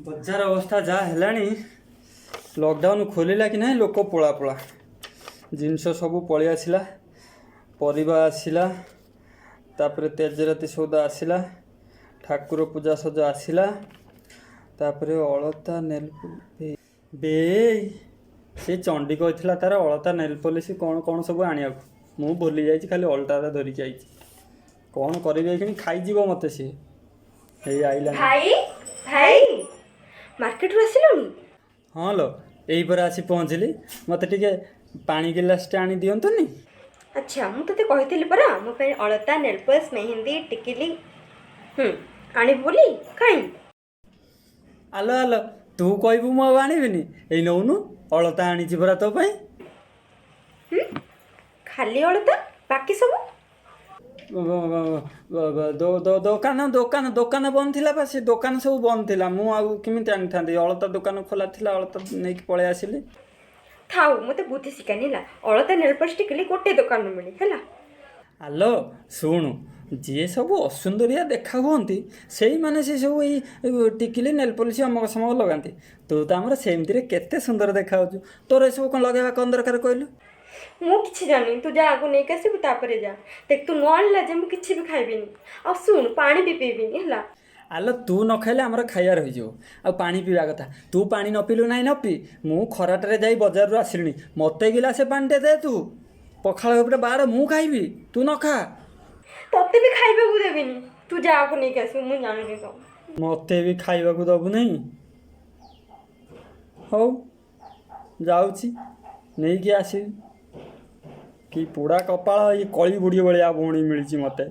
ବଜାର ଅବସ୍ଥା ଯାହା ହେଲାଣି, ଲକଡାଉନ୍ ଖୋଲିଲା କି ନାହିଁ, ଲୋକ ପୋଳା ପୋଳା। ଜିନିଷ ସବୁ ପଳେଇ ଆସିଲା, ପରିବା ଆସିଲା, ତାପରେ ତେଜରାତି ସଉଦା ଆସିଲା, ଠାକୁର ପୂଜା ସଜ ଆସିଲା, ତାପରେ ଅଳତା, ନେଲ୍ ବେ। ସେ ଚଣ୍ଡି କହିଥିଲା ତାର ଅଳତା, ନେଲ୍ ପଲିସ୍ କ'ଣ କ'ଣ ସବୁ ଆଣିବାକୁ। ମୁଁ ଭୁଲି ଯାଇଛି, ଖାଲି ଅଳତାଟା ଧରିକି ଆଇଛି। କ'ଣ କରିବି ଏଇଖିଣି? ଖାଇଯିବ ମୋତେ ସିଏ। ଏଇ ଆଇଲାଣି। ଭାଇ, ଭାଇ, ମାର୍କେଟରୁ ଆସିଲୁଣି? ହଁ ଲୋ, ଏଇ ପରା ଆସି ପହଞ୍ଚିଲି। ମୋତେ ଟିକେ ପାଣି ଗିଲାସଟା ଆଣି ଦିଅନ୍ତୁନି? ଆଚ୍ଛା, ମୁଁ ତୋତେ କହିଥିଲି ପରା ମୋ ପାଇଁ ଅଳତା, ନେଲପଲିସ୍, ମେହେନ୍ଦି, ଟିକିଲି ଆଣିବୁ ବୋଲି। କାଇଁ? ଆଲୋ ଆଲୋ, ତୁ କହିବୁ ମୁଁ ଆଉ ଆଣିବିନି? ଏଇ ନଉନୁ, ଅଳତା ଆଣିଛି ପରା ତୋ ପାଇଁ। ଖାଲି ଅଳତା? ବାକି ସବୁ? ଦୋକାନ ଦୋକାନ ଦୋକାନ ବନ୍ଦ ଥିଲା ବା। ସେ ଦୋକାନ ସବୁ ବନ୍ଦ ଥିଲା, ମୁଁ ଆଉ କେମିତି ଆଣିଥାନ୍ତି? ଅଳତା ଦୋକାନ ଖୋଲା ଥିଲା, ଅଳତା ନେଇକି ପଳେଇ ଆସିଲି। ଥାଉ, ମୋତେ ବୁଦ୍ଧି ଶିଖାନି, ହେଲା? ଅଳତା, ନେଲପଲିସ୍, ଟିକିଲି ଗୋଟେ ଦୋକାନରୁ ମିଳେ, ହେଲା? ଆଲୋ ଶୁଣୁ, ଯିଏ ସବୁ ଅସୁନ୍ଦରିଆ ଦେଖା ହୁଅନ୍ତି, ସେଇମାନେ ସେ ସବୁ ଏଇ ଟିକିଲି, ନେଲ୍ ପଲିସ୍ ଅମକ ସମକ ଲଗାନ୍ତି। ତୁ ତ ଆମର ସେମିତିରେ କେତେ ସୁନ୍ଦର ଦେଖାଯାଉଛୁ, ତୋର ଏସବୁ କ'ଣ ଲଗାଇବା କ'ଣ ଦରକାର କହିଲୁ? ମୁଁ କିଛି ଜାଣିନି। ତୁ ଯା, ଆଗକୁ ନେଇକି ଆସିବୁ, ତାପରେ ଯା। ଦେଖ, ତୁ ନ ଆଣିଲା ଯେ ମୁଁ କିଛି ବି ଖାଇବିନି, ଆଉ ଶୁଣ, ପାଣି ବି ପିଇବିନି, ହେଲା? ଆଲୋ, ତୁ ନ ଖାଇଲେ ଆମର ଖାଇବା ରହିଯିବ, ଆଉ ପାଣି ପିଇବା କଥା। ତୁ ପାଣି ନ ପିଇଲୁ ନାହିଁ ନ ପି, ମୁଁ ଖରାଟାରେ ଯାଇ ବଜାରରୁ ଆସିଲିଣି। ମୋତେ ଗିଲାସେ ପାଣିଟେ ଦେ। ତୁ ପଖାଳ ଉପରେ ବାଡ଼, ମୁଁ ଖାଇବି, ତୁ ନ ଖା। ତତେ ବି ଖାଇବାକୁ ଦେବିନି। ତୁ ଯା, ଆଗକୁ ନେଇକି ଆସିବୁ, ମୁଁ ଜାଣିନି ସବୁ। ମୋତେ ବି ଖାଇବାକୁ ଦବୁ ନାହିଁ? ହଉ, ଯାଉଛି ନେଇକି ଆସିବି। କି ପୋଡ଼ା କପାଳ, ଏଇ କଳି ବୁଢ଼ୀ ଭଳିଆ ଭଉଣୀ ମିଳିଛି ମୋତେ।